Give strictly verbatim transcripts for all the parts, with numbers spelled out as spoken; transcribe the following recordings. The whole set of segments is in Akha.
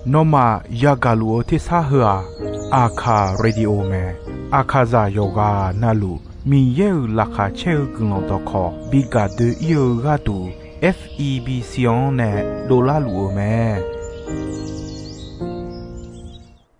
Nawmaf yagaq luf-eu tersar heu-aq, Aqkaq Radio mae. Aqkaqzaq yawqghaq navluf Miqyaer-euq laqkhaq caer-eu guiqlanq dawqkawq bi gaq doe-ir-eu gharduq, F E B C-anr nae dovlar luf-eu mae.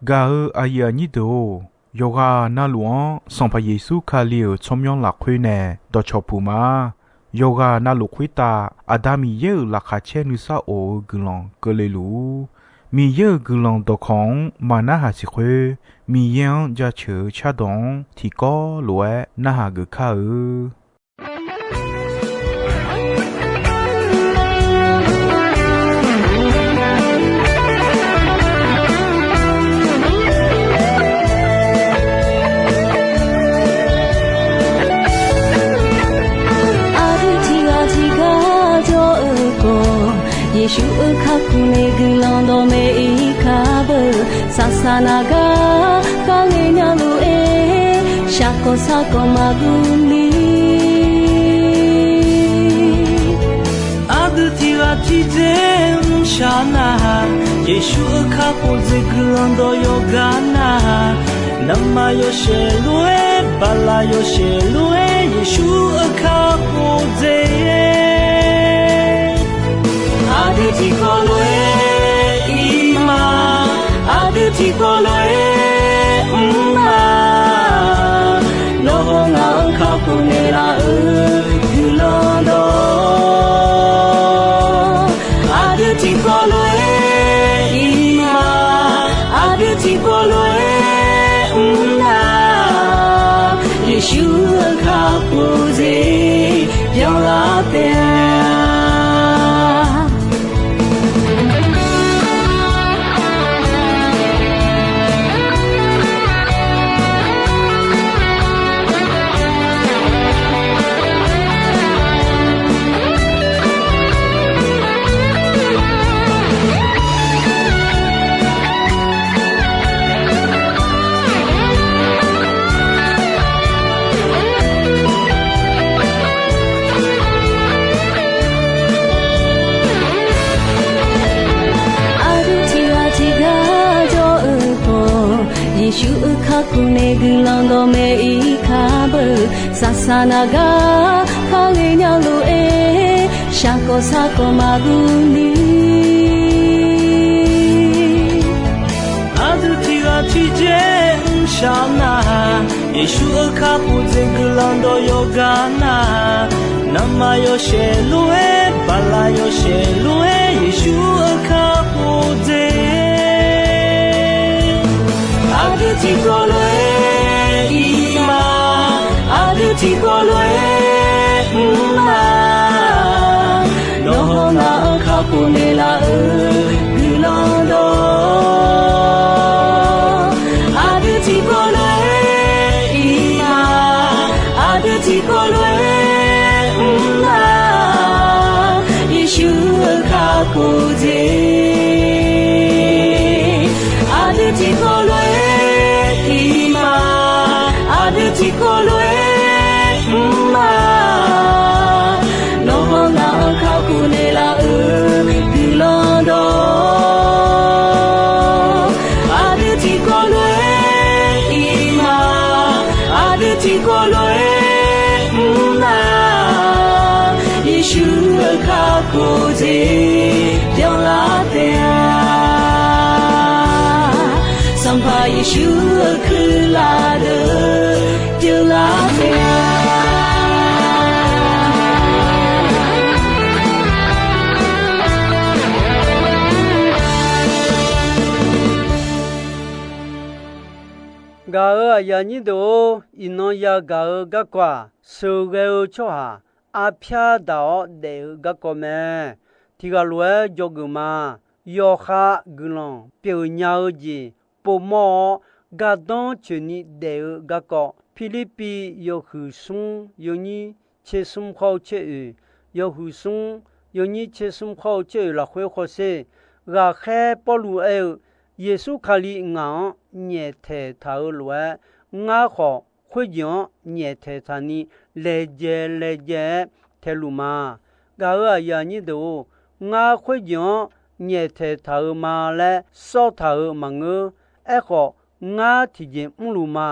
Gaq-eu aqyuif aqnyir deuq-or, yawqghaq navluf-anr Sanqpaq Yeqsur Kali-euq tsawrmyanr lafkhoer nae dawqcawq puq ma. Yawqghaq navluf khoertav Aqda Miqyaer-euq laqkhaq caer nuisar of-eu guiqlanq keuvle luf-ur. Miqyaer-euq guiqlanq dawqkawq-anr maqnarhaq siq khoer, Miqyaer-anr jaceuq-eu cardawq-anr tiqkawv lof-aer narhaq geuf kar-eu. Aqdui tiqghaq tiqgar jawr-eu khawf, Yeqsur-euq kakhof nae guiqlanq dawqmaeq-ir kar beu. Saqsaq naq gar kharghae nya lof-aer, shaqkawq sarkawq maqguv ni. Aqdui tiqghaq tiqdzer mrshaq nar-aq, Yeqsur-euq kakhof dzaeq guiqlanq dawq yawqgar nar-aq, navmaqyawshaef lof-aer, baqlaqyawshaef lof-aer, Yeqsur-euq kakhof dzaeq. Aqdui tiqkawv lof-aer ir ma, aqdui tiqkawv lof-aer mr ma. Nawr hawr ngaq-anr kakhof naeqlaf-euq guiqlanq dawq, aqdui tiqkawv lof-aer ir ma, aqdui tiqkawv lof-aer mr nar, Yeqsur-euq kakhof dzaeq byanlar taef-a. Aqdui tiqghaq tiqgar jawr-eu khawf, Yeqsur-euq kakhof nae guiqlanq dawqmaeq-ir kar beu. Saqsaq naq gar kharghae nya lof-aer, shaqkawq sarkawq maqguv ni. Aqdui tiqghaq tiqdzer mrshaq nar-aq, Yeqsur-euq kakhof dzaeq guiqlanq dawq yawqgar nar-aq, navmaqyawshaef lof-aer, baqlaqyawshaef lof-aer, Yeqsur-euq kakhof dzaeq. Aqdui tiqkawv lof-aer ir ma, aqdui tiqkawv lof-aer mr ma. Nawr hawr ngaq-anr kakhof naeqlaf-euq guiqlanq dawq, aqdui tiqkawv lof-aer ir ma, aqdui tiqkawv lof-aer mr ma. Yeqsur-euq kakhof dzaeq, aqdui tiqkawv lof-aer ir ma, aqdui tiqkawv lof-aer mr ma. Nawr hawr ngaq-anr kakhof naeqlaf-euq guiqlanq dawq, aqdui tiqkawv lof-aer ir ma, aqdui tiqkawv lof-aer mr ma. Yeqsur-euq kakhof dzaeq byanlar taef-a. Sanqpaq Yeqsur-euq kuirlaf deuq byanlar taef-a. Gaq-euq aqyuif aqnyir deuq-or, iqnan yagaq-eu garkawv-aq, sheuqghae-eu tsawrhaq arpyar daq-awr daef-eu garkawv mae. Tiqghaq lof-aer dzawgeuf ma. Yawqha guiqlanq pyeuf nya-eu jeq povmawr-awr, gardanr coeqni daef-eu garkawv, Pirlirpiv yawhuiq smr yawnyir tser smr khawr-eu tser oeq, yawhuiq smr yawnyir tser smr khawr-eu tser oeq lafkhoer hawsher. Ghaqkhaer Pawrluv aer-eu, Yeqsur Kali ngaq-anr nyaeftaeq taq-eu lof-aer, ngar khawf khoerjeq-anr nyaeftaeq taqni laejae laejae-aer taeluf ma. Gaq-euq aqyuif aqnyir deuq-or, ngar khoerjeq-anr nyaeftaeq taq-euq ma laer sawr taq-euq maqngeur. Aerkhawf, ngar tiqjeq mrluf ma.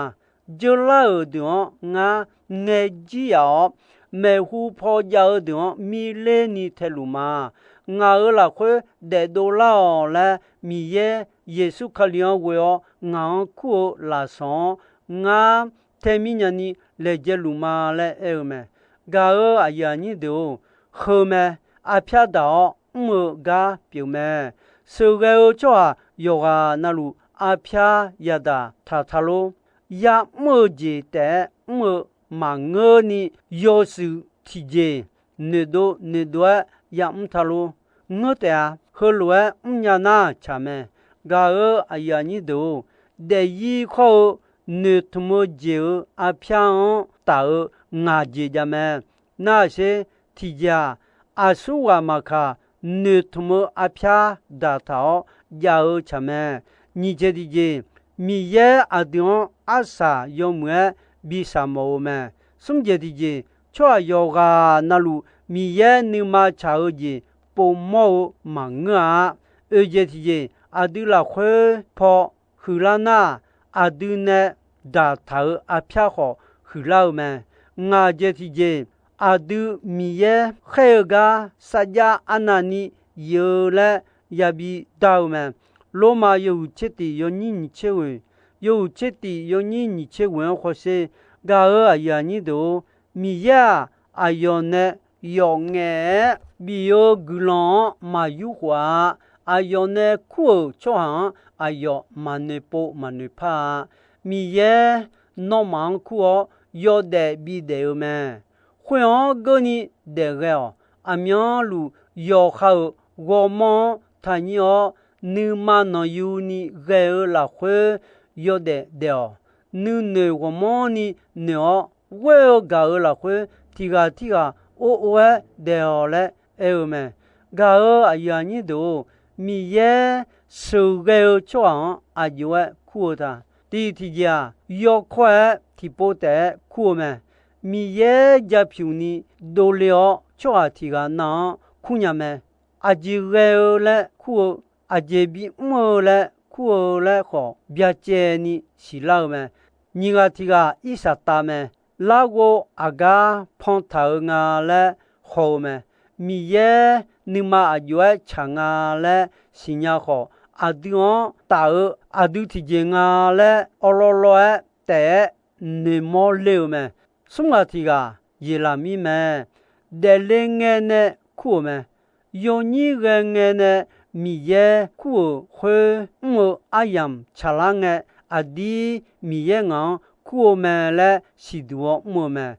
Dzeurlar-euq deuq-anr ngar ngae jir yaf-awr, maeqhu paw jav-eu deuq-anr mirler ni taeluf ma. Ngaq-euq lafkhoer daefdov lar-awq laer, Miqyaer Yeqsur Kali-anr ghoe-awr ngaq-anr kur-eu lafsawq-anr ngar tae mirnya ni laejae luf ma laer aer-eu mae. Gaq-euq aqyuif aqnyir deuq-or, heu mae. Arpyar daq-awr mr-eu gar pyeuf mae. Sheuqghae-eu tsawrhaq yawqghaq navluf arpyar yadaq taq ta lor. Ya'mr-eu jeq taef-aer mr-eu maqngeurni, yawshuif tiqjeq noeqdov noeqdov-aer ya'mr ta lor. Ngeur taef-a. Heulof-aer mrnya nar tsaq mae. Gaq-euq aqyuif aqnyir deuq-or, daefzir khawr-eu noeqtmq-eu jeq-euq arpyar-anr taf-eu ngaq jeq jav mae. Nar-aq sher, tiqjeq-aq, aqsurghaq maqkaq, noeqtmq-eu arpyar daqtaq-awr jav-eu tsaq mae. Nyiq jeq tiqjeq, Miqyaer aqdui-anr arsaq yawmuiq-aer bi shaq mawf-eu mae. Smr jeq tiqjeq, tsawrhaq yawqghaq navluf Miqyaer nuima tsaq-eu jeq povmawr-eu maqngeur-a. Oeq jeq tiqjeq, aqdui lafkhoer paw huiqlar nar, aqdui nae daqtaq-euq arpyar khawf huiqlar-eu mae. Ngaq jeq tiqjeq, aqdui Miqyaer khaer-eu gar sarjax arnavni yif-eu laer yabi dar-eu mae. Lormav yawhuiq tser tif yawnyir nyiq tser ghoeq, yawhuiq tser tif yawnyir nyiq tser ghoeq-anr hawsher. Gaq-euq aqyuif aqnyir deuq-or, Miqyaer-aq, aqyawf nae yawf ngaef-aer bif-eu guiqlanq-anr maq yurkhof-a. Aqyawf nae kur-euq tsawrhaq-anr aqyawf maqnoeq pov maqnoeq par-a. Miqyaer nawmaf-anr kur-awr yawdaef bidaef-eu mae. Khoer-anr geurni daefghae-awq. Aqmyanluf yawqha-euq ghawrmawr-anr taqnyir-awr, nuima nanqyuni ghae-eu lafkhoer yawdaef daef-awq. Nuinoeq ghawqmanrni noeq-awr, ghoer-eu gaq-euq lafkhoer tiq ghaq tirghaq or or-aer daef-awq laer aer-eu mae. Gaq-euq aqyuif aqnyir deuq-or, Miqyaer sheuqghae-eu tsawrhaq-anr aqjox-aer kur-eu ta. Tiq tiqjeq-aq, yawkawr-aer tiqpov taef-aer kur-eu mae. Miqyaer japyuq ni dovle-awr tsawrhaq tiq ghaq nav-anr kurnya mae. Aqjeq ghae-eu laer kur-eu, aqjeq bimr-eu laer kur-eu laer khawf byacaevni siqlar-eu mae. Nyiq ghaq tiq ghaq irsaq tav mae. Larghov aqgar pan taq-eu nga laer haw-eu mae. Miqyaer nuima aqjox-aer tsaq nga laer siqnya khawf, aqdui-anr taf-eu aqdui tiqjeq nga laer awvlawvlawv-aer taef-aer noeqmawr ler-eu mae. Smr ghaq tiq ghaq yeqlaq mir mae. Daefle ngae nae kur-euq mae. Yawnyir ghae ngae nae Miqyaer kur-euq khoer mr-eu aryamq tsaqlar ngae, aqdir Miqyaer ngaq-anr kur-eu mae laer siqduq-awr mr-eu mae.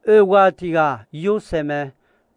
Oeq ghaq tiq ghaq Yorsaev mae.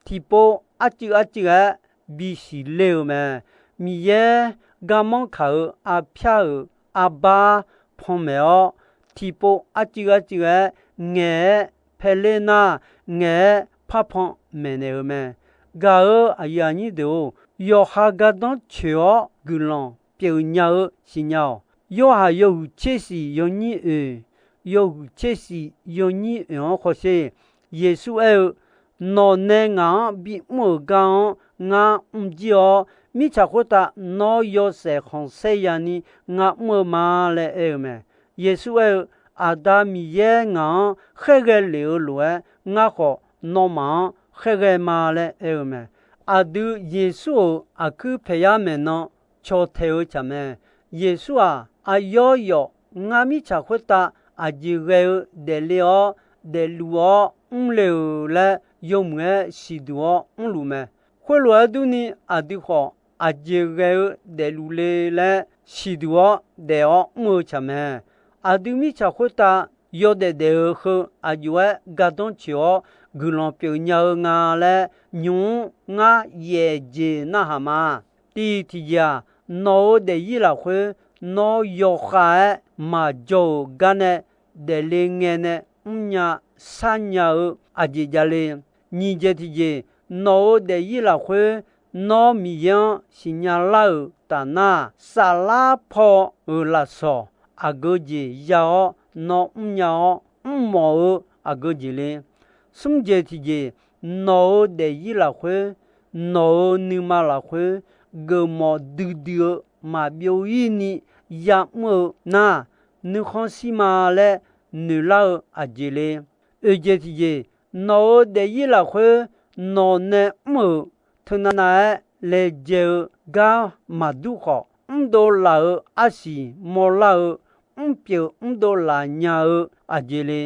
Tiqpov arcuiv arcuiv-aer bisiq ler-eu mae. Miqyaer garmanr kaq-euq arpyar-euq arbar panmaeq-awr, tiqpov arcuiv arcuiv-aer ngaeq-aer paeler nar, ngaeq-aer parpan maeqnaeq-eu mae. Gaq-euq aqyuif aqnyir deuq-or, yawqha gardanr coeq-awr guiqlanq pyeufnya-eu siqnya-awq. Yorhaq yawhuiq tser shif yawnyir oeq, yawhuiq tser shif yawnyir oeq-anr hawsher. Yeqsur aer-eu, Nawq nae ngaq-anr bimr-euq gar-anr ngar mrjir-awr, mirtsaq khoertav nawr yawshaef khanqsaer yani ngar mr-eu ma laer aer-eu mae. Yeqsur aer-eu, Aqda Miqyaer ngaq-anr khaerghae lef-eu lof-aer, ngar khawf nawmaf-anr khaerghae ma laer aer-eu mae. Aqdui Yeqsur-euq aqkuir paeqyar maeqnan caw tae-eu tsaq mae. Yeqsur-aq, aqyawf yawf ngar mirtsaq khoertav aqjeq ghae-eu daefle-awr, daefluf-awr mrle-euq laer yawmuiq-aer siqduq-awr mrluf mae. Khoerlof-aer durni, aqdui khawf aqjeq ghae-eu daefluf le laer siqduq-awr daef-awr mr-eu tsaq mae. Aqdui mirtsaq khoertav yawdaef daef-eu heu aqjox-aer gardanr coeq-awr guiqlanq pyeufnya-eu nga laer nymq-mr ngar yaef jeq narhaq ma. Tiq tiqjeq-aq, nawq-euq daefzir lafkhoer nawr yawkhav-aer maqjawr-euq gar nae daefle ngae nae mrnya sharnya-eu aqjeq javle. Nyiq jeq tiqjeq, nawq-euq daefzir lafkhoer nawr Miqyaer-anr siqnya lar-euq taf nar, saflar paw-euq lafsawq aqgeu jeq ya-awr nawr mrnya-awr mrmawf-eu aqgeu jeq le. Smr jeq tiqjeq, nawq-euq daefzir lafkhoer, nawq-euq nuima lafkhoer, geufmawf duidui-eu maqbyov-ir ni ya'mr-eu nar, nuikhanr shir ma laer noeqlar-eu aqjeq le. Oeqjeq tiqjeq, nawq-euq daefzir lafkhoer nawq nae mr-euq teunav nav-aer laejae-eu gar maqdur khawf, mrdov laf-euq arsiq mawrlar-eu mrpyeuf mrdov laf nya-eu aqjeq le.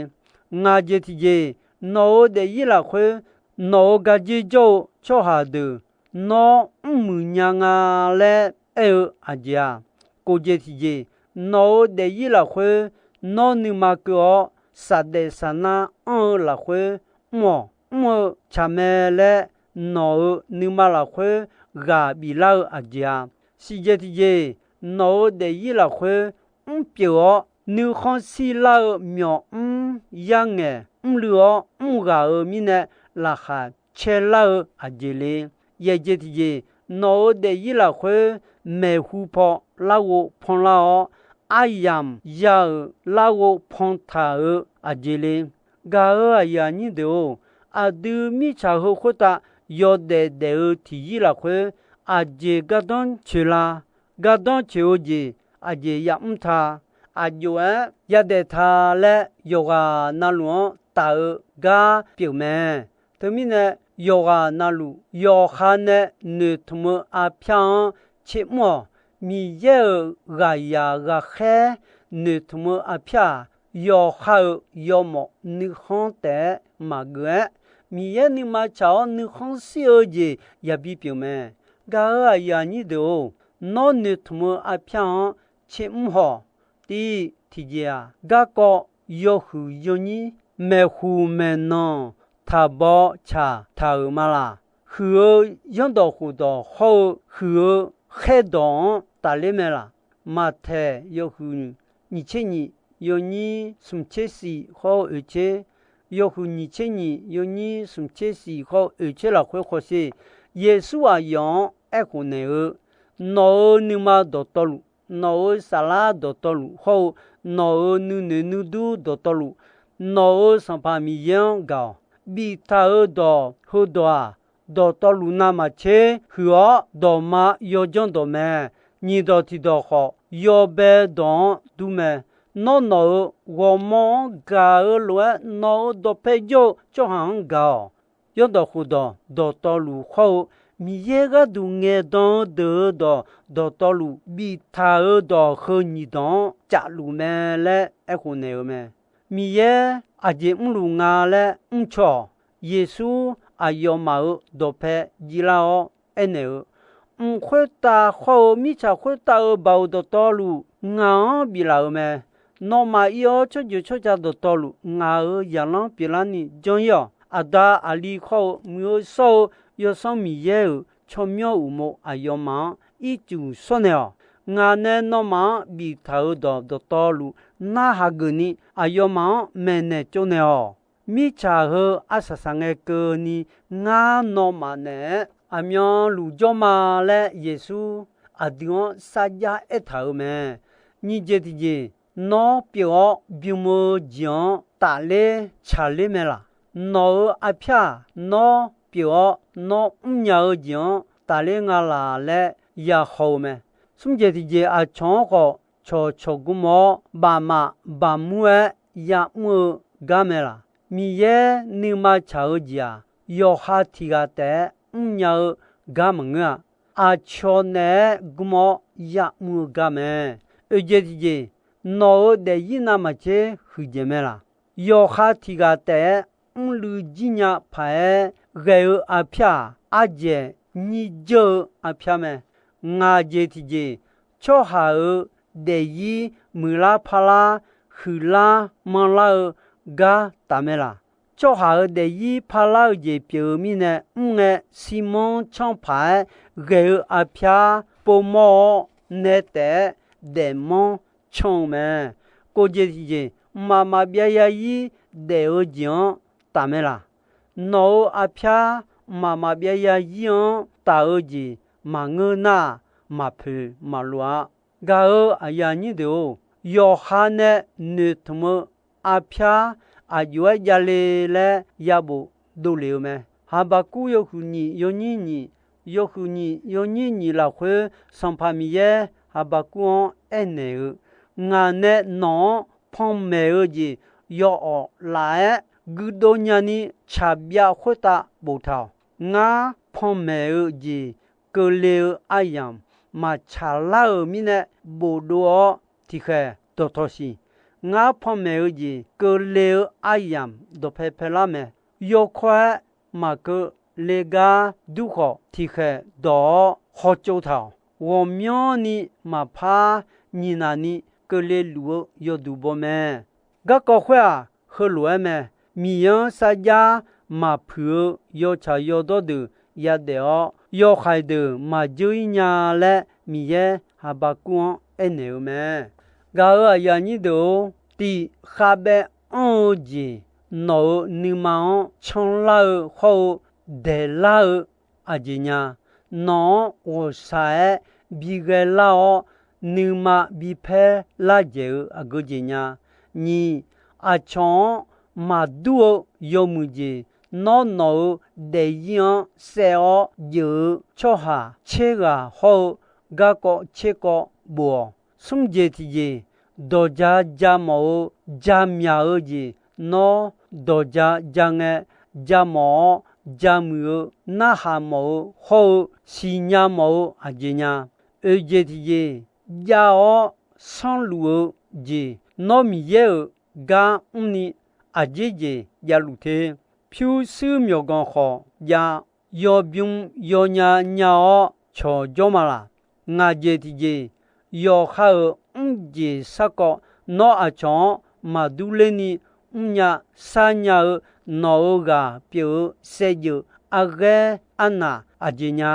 Ngaq jeq tiqjeq, nawq-euq daefzir lafkhoer nawq-euq gardzer jawr-eu tsawrhaq deuq nawr mrmuiq nya nga laer aer-eu aqjeq-aq, kof jeq tiqjeq, nawq-euq daefzir lafkhoer nawr nuima keuv-awr, saqdaef saqnar anr-eu lafkhoer mr-awq. Mr-eu tsaq mae laer nawq-euq nuima lafkhoer ghaq biflar-eu aqjeq-aq, siq jeq tiqjeq, nawq-euq daefzir lafkhoer mrpyeuf-awr nuikhanr shirlar-eu myawq mr yarngaeq mrluiv-awr mrghaq-euq mirnae laqkhaq caelar-eu aqjeq le. Yaeq jeq tiqjeq, nawq-euq daefzir lafkhoer maeqhu paw larghov panlar-awr, aryamq ya-euq larghov pantaq-euq aqjeq le. Gaq-euq aqyuif aqnyir deuq-or, aqdui mirtsaq heu khoertav yawdaef daef-eu tiqzir lafkhoer, aqjeq gardanr coeq la? Gardanr coeq-eu jeq aqjeq yamr ta? Aqjox-aer yadaef ta laer yawqghaq navluf-anr taf-eu gar pyeuf mae. Teumirnae, yawqghaq navluf yawqha nae noeqtmq-eu arpyar-anr tsermr-awq. Miqyaer-euq ghaqzaq ghaqkhaer noeqtmq-eu arpyar-aq, yawqha-euq yawmawf nuikhanr taef-aer maqgeuf-aer, Miqyaer nuima tsaq-awr nuikhanr shir-eu jeq yabi pyeuf mae. Gaq-euq aqyuif aqnyir deuq-or, nawr noeqtmq-eu arpyar-anr tsermr haw. Tiv tiqjeq-aq, garkawv yawhuiq yawnyir maeqhuq maeqnan taqbaw tsaq taq-euq ma laq? Huiq-eu zanrdawq khofdawq hawr-eu huiq-eu khaerdawq-anr tafler mae laq? Maqtaeq yawhuiq nyiq tser nyiq yawnyir smq tser shif hawr-eu oeq tser, yawhuiq nyiq tser nyiq yawnyir smq tser shif hawr-eu oeq tser lafkhoer khawsher, Yeqsur aqyawf-anr aerkhof naeq-eu, nawq-euq nuima dawqtawvluf, nawq-euq saflar dawqtawvluf hawr-eu nawq-euq nuinoeq nuidur dawqtawvluf, nawq-euq Sanqpaq Miqyaer-anr gaq-awq. Biftaq-euq dawq heudawq-aq, dawqtawvluf navmaqtser huiq-awr dawqma yawjanr dawq mae. Nyiq dawq tiqdawq khawf, yawbae dawq-anr dur mae. Nawr nawq-euq ghawrmawr-anr gaq-eu lof-aer, nawq-euq dawqpae jawr-eu tsawrhaq-anr gaq-awq. Zanrdawq khofdawq dawqtawvluf hawr-eu Miqyaer gharduq ngaeqdan-eu deuq-euq dawq dawqtawvluf biftaq-euq dawq heu nyiq dawq-anr cafluf mae laer aerkhof naeq-eu mae. Miqyaer aqjeq mrluf nga laer mrcaw-awq. Yeqsur aqyawfmaf-euq dawqpae jivlar-awr aernaeq-eu, Mq khoertav hawr-eu mirtsaq khoertav-euq baoq dawqtawvluf ngaq-anr biflaf-euq mae. Nawmaf ir-awr tsawrjeuq tsawrca dawqtawvluf ngaq-euq zaqlanr pyeuflarni janr-ir-awq. Aqda aqli hawr-eu Muiq-eu shawr-eu Yawsanr Miqyaer-euq tsawrmyanr uqmov aqyawfmaf-anr ircuf shawrnaeq-awq. Ngaq nae nawmaf-anr biftaq-euq dawq dawqtawvluf narhaq geufni aqyawfmaf-anr maeqnaeq tsovnaeq-awq. Mirtsaq heu arsaq saq ngae keuvni ngar nawmaf naeq-aer aqmyanluf jawr ma laer Yeqsur aqdui-anr sarjax aertaq-euq mae. Nyiq jeq tiqjeq, nawr pyeuf-awr bym-eu jeq-anr tafler tsaqler mae laq? Nawq-euq arpyar-aq, nawr pyeuf-awr nawr mrnya-eu jeq-anr tafler nga laq laer yahaw-eu mae. Smr jeq tiqjeq, aqcawq-anr khawf cawqcawq gmr-awr bafmaf bafmur-aer ya'mr-eu gar mae laq? Miqyaer nuima tsaq-eu jeq-aq, yawqha tiq ghaq taef-aer mrnya-eu gar maqngeur-a. Aqcawq naeq-aer gmr-awr ya'mr-eu gar mae. Oeq jeq tiqjeq, nawq-euq daefzir navmaqtser huiqdzaeq mae laq? Yawqha tiq ghaq taef-aer mrluiv jir nya paq-aer ghae-eu arpyar-aq, ardzaeq nyir jeur-eu arpyar mae. Ngaq jeq tiqjeq, tsawrhaq-euq daefzir muiqlar parlar huiqlar manrlar-eu gar taf mae laq? Tsawrhaq-euq daefzir parlar-eu jeq pyeuf-eu mirnae mr ngae, shirmanr canr paq-aer ghae-eu arpyar povmawr-awr nae taef-aer daefmanr canr-eu mae. Kov jeq tiqjeq, mqmaq maqbyav yarzir daef-eu jeq-anr taf mae laq? Nawq-euq arpyar mqmaq maqbyav yarzir-anr taf-eu jeq maqngeur nar-aq, maqpoeq maqlof-a. Gaq-euq aqyuif aqnyir deuq-or, yawqha nae noeqtmq-eu arpyar aqjox-aer javle laer yabof dovlef-eu mae. Haqbaqkur yawhuiq nyiq yawnyir nyiq yawhuiq nyiq yawnyir nyiq lafkhoer Sanqpaq Miqyaer Haqbaqkuv-anr aernaeq-eu, Ngaq nae nawq-anr panmaeq-eu jeq yawawq laf-aer guirdov nyani tsaqbyav khoertav boftaq-awq. Ngar panmaeq-eu jeq keuvle-eu aryamq maqtsaq lar-euq mirnae, bofdov-awr tiqkhaeq dawqtawq siq. Ngar panmaeq-eu jeq keuvle-eu aryamq dawqpae paelar mae. Yawkawr-aer maqkeuvle gar dur khawf, tiqkhaeq dawq-awr hawtsov taq-awq. Ghawqmyanrni maqpar nyiqnaq ni keuvle luf-eu yawduq baw mae. Garkawv khoer-aq, heulof-aer mae. Miqyaer-anr sarjax maqpuiq-eu yawtsaq yawdawr deuq yadaef-awr, yawhaiq deuq maqjeur-ir nya laer Miqyaer Haqbaqkuv-anr aernaeq-eu mae. Gaq-euq aqyuif aqnyir deuq-or, tiq khavbaev anr-eu jeq nawq-euq nuima-anr canlar-eu hawr-eu daeqlar-eu aqjeq nya. Nawq-anr ghawqshaq-aer bi ghaelar-awr, nuima bi paer lar dzaeq-eu aqgeu jeq nya. Nyiq, aqcawq-anr maqdur-eu yawmuiq jeq, nawr nawq-euq daefzir-anr saev-awr jeuq-eu tsawrhaq tser ghaq hawr-eu garkawv tser kawv bof-awq. Smr jeq tiqjeq, dawqja ja mawf-eu ja myaq-eu jeq, nawr dawqja ja ngae, ja mawf-awr ja muiq-eu narhaq mawf-eu hawr-eu siqnya mawf-eu aqjeq nya. Oeq jeq tiqjeq, jav-awr sanrluf-eu jeq, nawr Miqyaer-euq gar mrni aqjeq jeq javluf te. Pyurshuir myawqganq khawf jav, yawbym yawnya nya-awr cawqjawr ma laq. Ngaq jeq tiqjeq, yawqha-euq mr jeq sarkawv nawr aqcawq-anr maqdur lerni mrnya sarnya-eu nawq-euq ghaq pyeuf-eu saevdzeuf arghaer arnaq aqjeq nya.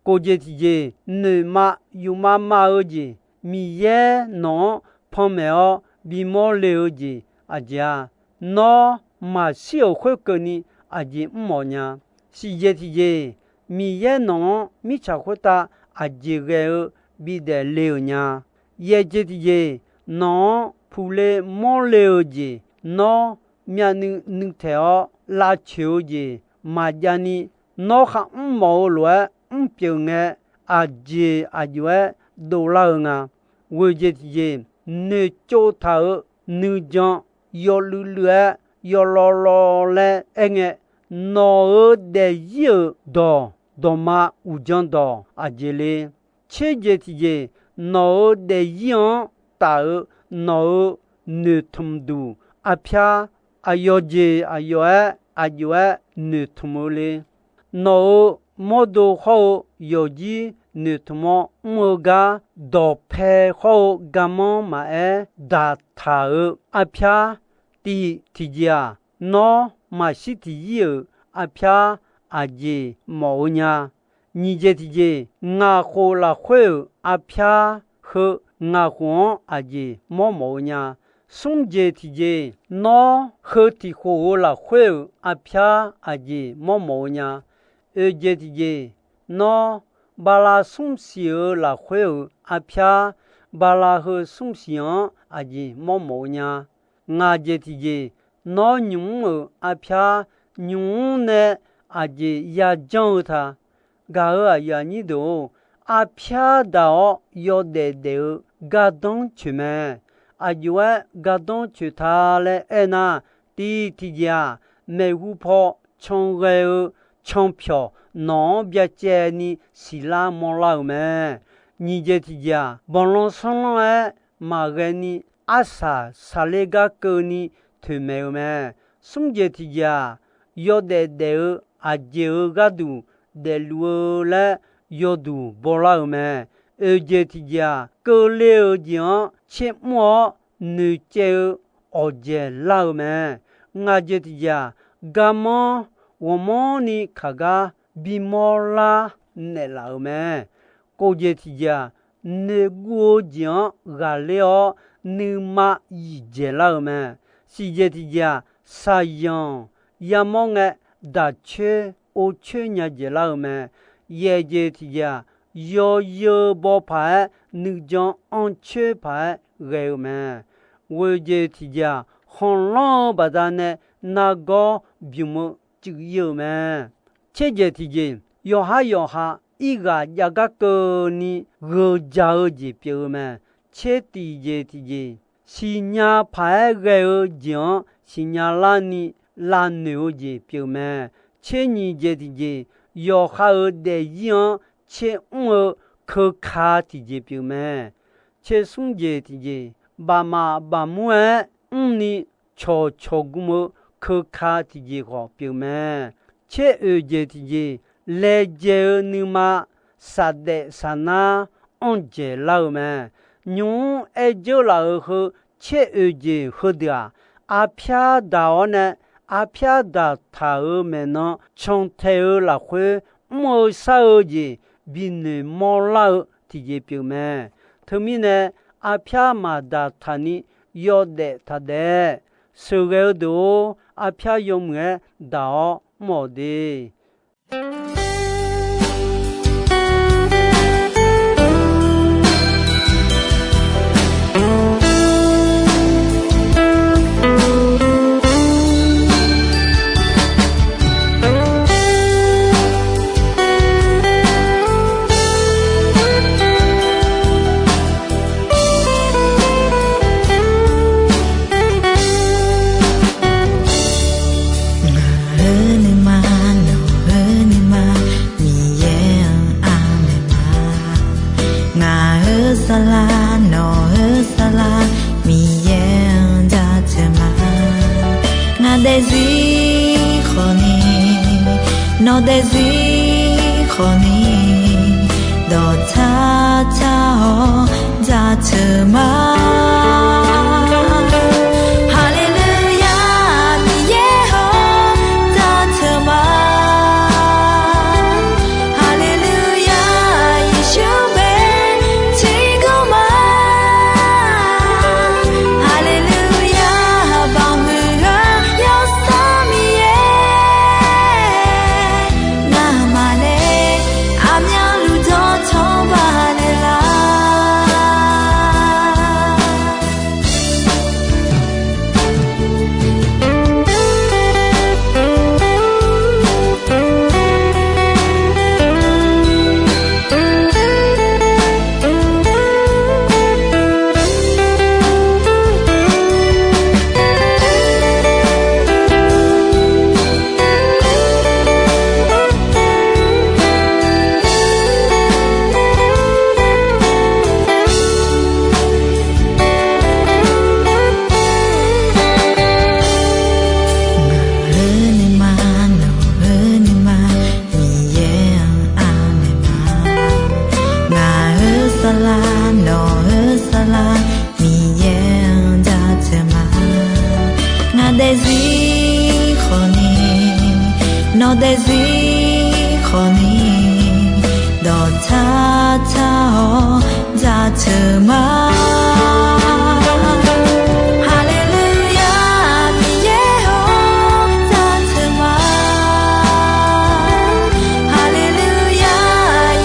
Kof jeq tiqjeq, noeqma yufma ma-eu jeq, Miqyaer nawq-anr panmaeq-awr bimawr le-eu jeq aqjeq-a. Nawr maqshir-euq khoerkeuvni aqjeq mr mawf nya. Siqjeq tiqjeq, Miqyaer nawq-anr mirtsaq khoertav aqjeq ghae-eu bidaef le-euq nya. Yaeq jeq tiqjeq, nawq-anr puqle mawrle-eu jeq, nawr myavnuiv nuitaeq-awr lavcoeq-eu jeq maqjav ni, nawr kharmr mawf-eu lof-aer mrpyeuf ngae, aqjeq aqjox-aer dovlar-eu nga. Ghoeq jeq tiqjeq, noeqtsov taq-euq nuijan yawluiv luiv-aer yawlawv lawv laer aerngae, nawq-euq daefzir-euq dawq, dawqma uqdzan dawq aqjeq le. Tser jeq tiqjeq, nawq-euq daefzir-anr taf-eu nawq-euq noeqtmq duq arpyar, aqyawf jeq aqyawf-aer aqjox-aer noeqtmq-eu le. Nawq-euq mawrdo hawr-eu yawqjir noeqtmq-awr mr-eu gar, dawqpae hawr-eu garmanr maqaer daqtaq-eu arpyar, tiq tiqjeq-aq, nawr maqshir tiqzir-euq arpyar aqjeq mawf-eu nya. Nyiq jeq tiqjeq, ngaq khof lafkhoer-euq arpyar heu ngaq khof-anr aqjeq mawrmawf-eu nya. Smr jeq tiqjeq, nawr heu tiq khof-euq lafkhoer-euq arpyar aqjeq mawrmawf-eu nya. Oeq jeq tiqjeq, nawr bala smr siq-euq lafkhoer-euq arpyar, bala heu smr siq-anr aqjeq mawrmawf-eu nya. Ngaq jeq tiqjeq, nawr nymq-mr-euq arpyar, nymq-mr nae aqjeq yajanr-eu ta. Gaq-euq aqyuif aqnyir deuq-or, arpyar daq-awr yawdaef daef-eu gardanr coeq mae. Aqjox-aer gardanr coeq ta laer aernar, tiq tiqjeq-aq, maeqhu paw can ghae-eu canpyawq nawq-anr byacaevni siqlar mawrlar-euq mae. Nyiq jeq tiqjeq-aq, banqlan sanrlanr-aer maqghae ni, arsaq saqler gar keuvni toeqmaeq-eu mae. Smr jeq tiqjeq-aq, yawdaef daef-eu aqjeq-euq gharduq daefluf-eu laer yawduq bawlar-euq mae. Oeq jeq tiqjeq-aq, keuvle-euq jeq-anr tsermr-awr noeqcaev-eu awqjaeq lar-eu mae. Ngaq jeq tiqjeq-aq, garmanr ghawqmanrni kaq gar bimawr lar naeqlaf-euq mae. Kof jeq tiqjeq-aq, noeqguv-eu jeq-anr ghaqler-awr nuima yiqdzaeq lar-eu mae. Siq jeq tiqjeq-aq, saqyanq yamawr ngae, daqcoer orcoer nya dzaeq lar-eu mae. Yaeq jeq tiqjeq-aq, yawzeu baw paq-aer nuijan anrcoer paq-aer ghae-eu mae. Ghoeq jeq tiqjeq-aq, khanqlanr-eu baqdanae nargawr bymq-eu cuiv-ir-euq mae. Tser jeq tiqjeq, yawqhar yawqha irghaq jav gar keuvni gheu ja-eu jeq pyeuf-eu mae. Tser tiqjeq tiqjeq, siqnya paq-aer ghae-eu jeq-anr siqnya larni lavnoeq-eu jeq pyeuf mae. Tser nyiq jeq tiqjeq, yawqha-euq daefzir-anr tser mr-eu keuka tiqjeq pyeuf mae. Tser smr jeq tiqjeq, baqmaf baqmur-aer mrni cawqcawq gm-eu keuka tiqjeq khawf pyeuf mae. Tser oeq jeq tiqjeq, laejae-eu nuima saqdaef saqnar anr dzaeqlar-eu mae. Nymq-mr aer dzeur laf-euq heu tser oeq jeq heudeuq-aq, arpyar daq-awr nae arpyar daqtaq-euq maeqnan cantae-eu lafkhoer mr-eu shar-eu jeq binoeq mawrlar-eu tiqjeq pyeuf mae. Teumirnae, arpyar maqdaqtaq ni yawdaef taqdaef. Sheuqghae-eu deuq-or, arpyar yawmuiq-aer daq-awr mr-awq de. Ngaq-euq nuima, nawq-euq nuima, Miqyaer-anr aqmaeq ma. Ngaq-euq saflar, nawq-euq saflar, Miqyaer-anr jaceuq ma. Ngaq daefzir khawfni, nawq daefzir khawfni, dawqtsar tsar-awr jaceuq ma. Haleluya, Miqyaer-awr jaceuq ma. Haleluya, Yeqsur bae tiqgawr ma. Haleluya, baqhuiq-eu Yawsanr Miqyaer, ngamaf nae aqmyanluf dawqtawq baqnaeq lar. Ngaq-euq nuima, nawq-euq nuima, Miqyaer-anr aqmaeq ma. Ngaq-euq saflar, nawq-euq saflar, Miqyaer-anr jaceuq ma. Ngaq daefzir khawfni, nawq daefzir khawfni, dawqtsar tsar-awr jaceuq ma. Haleluya, Miqyaer-awr jaceuq ma. Haleluya,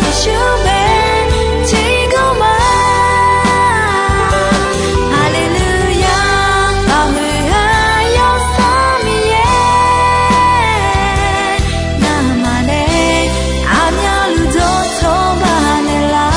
Yeqsur bae tiqgawr ma. Haleluya, baqhuiq-eu Yawsanr Miqyaer, ngamaf nae aqmyanluf dawqtawq baqnaeq lar.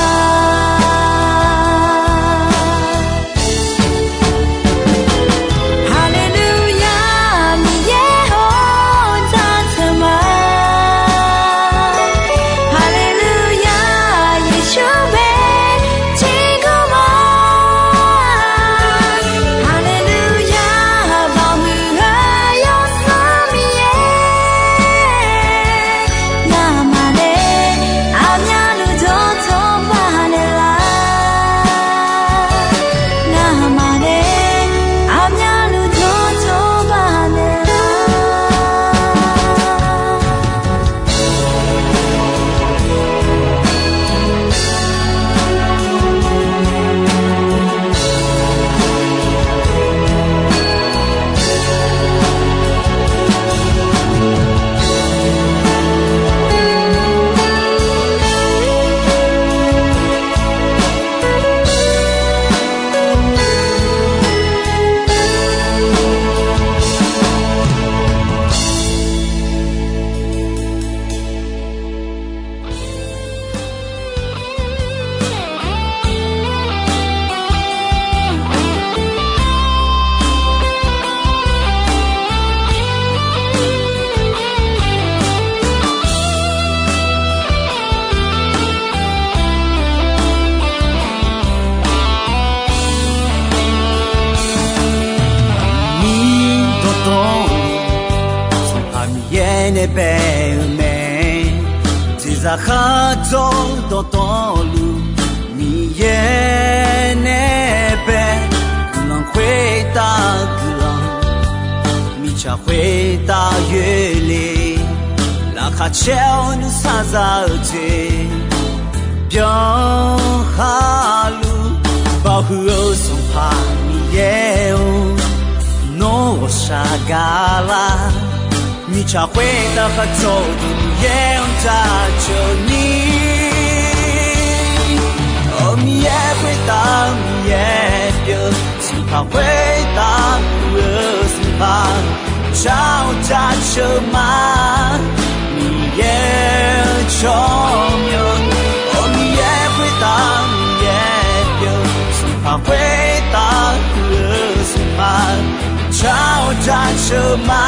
bae-eu mae. Jeqzaq khardzawr dawqtawvluf, Miqyaer nae bae, guiqlanq khoertav guiqlanq, mirtsaq khoertav yoerle, laqkhaq caer-awr nuisar za-eu jeq, byan khaluf, baoq huiq-eu Sanqpaq Miqyaer-or, nawr ghawqshaq gaqlar. Mirtsaq khoertav khardzawr-eu Miqyaer-anr jaceuq ni, Miqyaer khoertav Miqyaer pyeuf, Sanqpaq khoertav puq-eu Sanqpaq, jar-awr jaceuq ma. Miqyaer-eu tsawrmyanr, Miqyaer khoertav Miqyaer pyeuf, Sanqpaq khoertav puq-eu Sanqpaq, jar-awr jaceuq ma.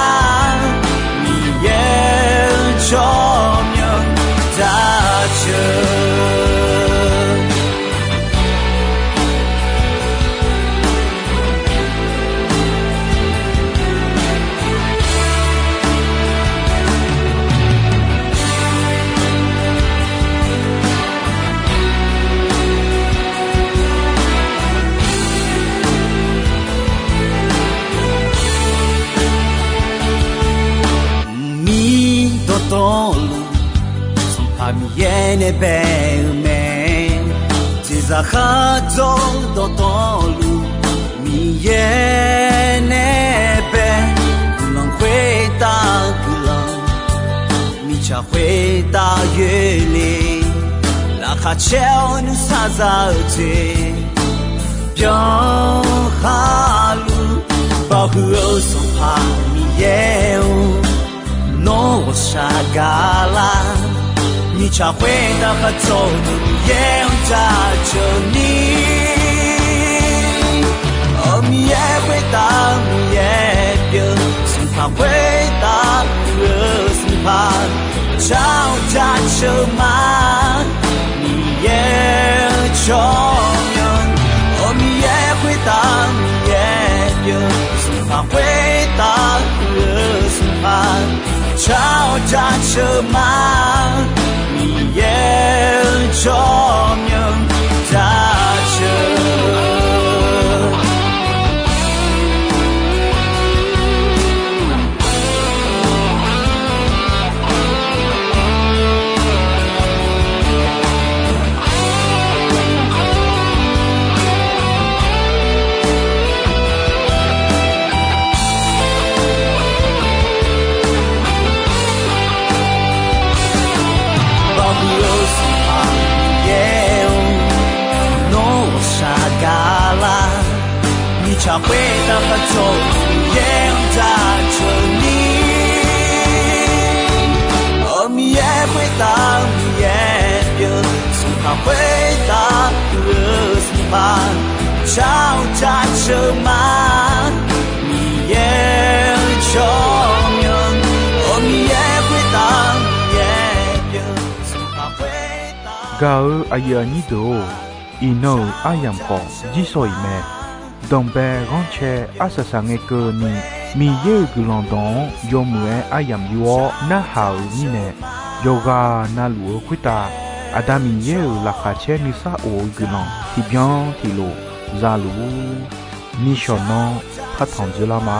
Miqyaer-eu tsawrmyanr jaceuq Mqmir dawqtawvluf, Sanqpaq Miqyaer nae bae-eu mae. Jeqzaq khardzawr dawqtawvluf, Miqyaer nae bae, guiqlanq khoertav guiqlanq, mirtsaq khoertav yoerle, laqkhaq caer-awr nuisar za-eu jeq, byan khaluf, baoq huiq-eu Sanqpaq Miqyaer-or, nawr ghawqshaq gaqlar. Mirtsaq khoertav khardzawr-eu Miqyaer-anr jaceuq ni, Miqyaer khoertav Miqyaer pyeuf, Sanqpaq khoertav puq-eu Sanqpaq, jar-awr jaceuq ma. Miqyaer-eu tsawrmyanr, Miqyaer khoertav Miqyaer pyeuf, Sanqpaq khoertav puq-eu Sanqpaq, jar-awr jaceuq ma. Miqyaer-eu tsawrmyanr jaceuq Baoq huiq-eu Sanqpaq Miqyaer-or, nawr ghawqshaq gaqlar. Mirtsaq khoertav khardzawr-eu Miqyaer-anr jaceuq ni, Miqyaer khoertav Miqyaer pyeuf, Sanqpaq khoertav puq-eu Sanqpaq, jar-awr jaceuq ma. Miqyaer-eu tsawrmyanr, Miqyaer khoertav Miqyaer pyeuf, Sanqpaq khoertav. Gaq-eu aqyuif aqnyir deuq-or, iqnan-euq aryamq khawf jirsawq iq mae. Danqbae ghanrcae arsaq saq ngae keuvni, Miqyaer-euq guiqlanq dawq-anr yawmuiq-aer aryamq yur-awr narhaq-euq mirnae, yawqghaq navluf-eu khoertav Aqda Miqyaer-euq laqkhaq caer nuisar of-eu guiqlanq tiqbyan tiqlof za luf-ur. Nishawq nanr partanq dzeurlar ma.